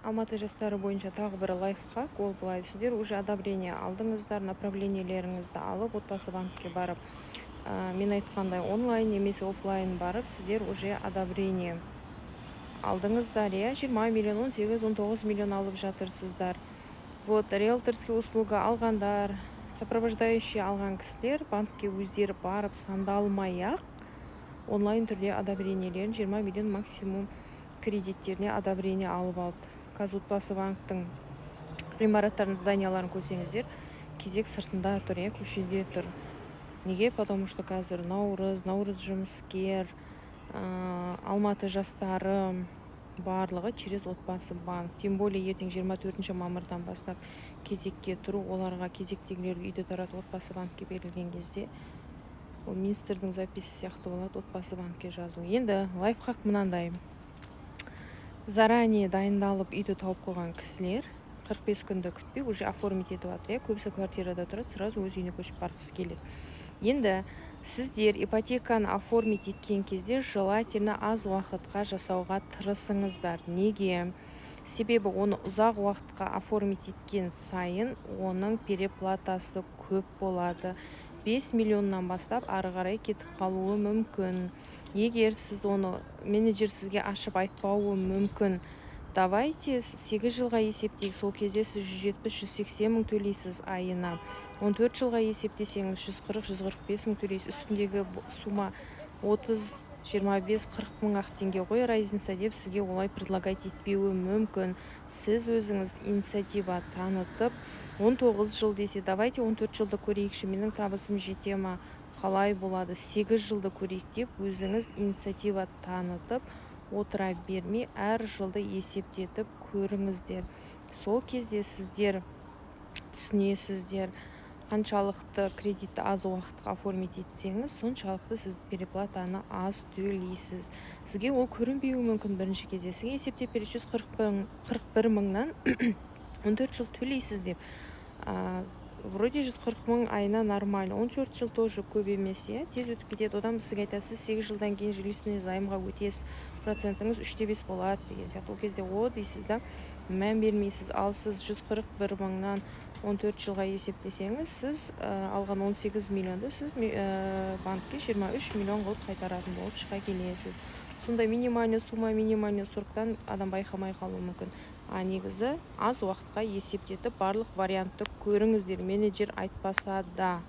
Алматы жастары бойынша тағы бір лайфхак. Ол былай: сіздер уже одобрение алдыңыздар, направлениелеріңізді алып, Отбасы банкке барып, мен айтқандай, онлайн немесе офлайн барып, сіздер уже одобрение алдыңыздар, иә, 20 миллион, 18, 19 миллион алып жатырсыздар. Вот риэлторский услуга алғандар, сопровождающий алған кісілер банкке өздері барып сандалмай ақ онлайн түрде одобрениелерін, 20 миллион максимум кредиттеріне одобрение алып алды. Қазір Отбасы банктің ғимараттарын, зданияларын көрсеңіздер, кезек сыртында тұр, иә, көшеде тұр. Неге? Потому что қазір наурыз, наурыз жұмыскер, Алматы жастары барлығы через Отбасы банк. Тем более ертең 24 мамырдан бастап кезекке тұру, оларға, кезектегілерге үйді тарату Отбасы банкке берілген кезде, ол министрдің записі сияқты болады Отбасы банкке жазылу. Енді лайфхак мынандай: заранее дайындалып, үйді тауып қойған кісілер 45 күнді күтпей, уже оформить етіп жатыр, иә. Көбісі квартирада тұрады, сразу өз үйіне көшіп барғысы келеді. Енді сіздер ипотеканы оформить еткен кезде желательно аз уақытқа жасауға тырысыңыздар. Неге? Себебі оны ұзақ уақытқа оформить еткен сайын оның переплатасы көп болады, 5 миллионнан бастап ары қарай кетіп қалуы мүмкін. Егер сіз оны, менеджер сізге ашып айтпауы мүмкін: «Давайте 8 жылға есептейік, сол кезде сіз 170-180 мың төлейсіз айына. 14 жылға есептесеңіз, 140-145 мың төлейсіз, үстіндегі сумма 30, 25, 40 мың ақ теңге ғой разница», — деп сізге олай предлагать етпеуі мүмкін. Сіз өзіңіз инициатива танытып, 19 жыл десе, «Давайте 14 жылды көрейікші, менің табысым жете ма, қалай болады, 8 жылды көрейік», — деп өзіңіз инициатива танытып отыра бермей, әр жылды есептетіп көріңіздер. Сол кезде сіздер түсінесіздер, қаншалықты кредитті аз уақытқа оформить етсеңіз, соншалықты сіз переплатаны аз төлейсіз. Сізге ол көрінбеуі мүмкін бірінші кезде. Сізге есептеп береді, 141 мыңнан 14 жыл төлейсіз деп. Вроде 140 мың айына нормально, 14 жыл тоже көп емес, иә, тез өтіп кетеді. Одан сізге айтады: «Сіз 8 жылдан кейін жилищный займға өтесіз, процентіңіз 3,5 болады», — деген сияқты. Ол кезде «О» дейсіз да, мән бермейсіз. Ал сіз 141 мыңнан 14 жылға есептесеңіз, сіз алған 18 миллионды сіз банкке 23 миллион қылып қайтаратын болып шыға келесіз. Сондай минимальный сумма, минимальный сроктан адам байқамай қалуы мүмкін. А негізі аз уақытқа есептетіп, барлық вариантты көріңіздер, менеджер айтпаса да.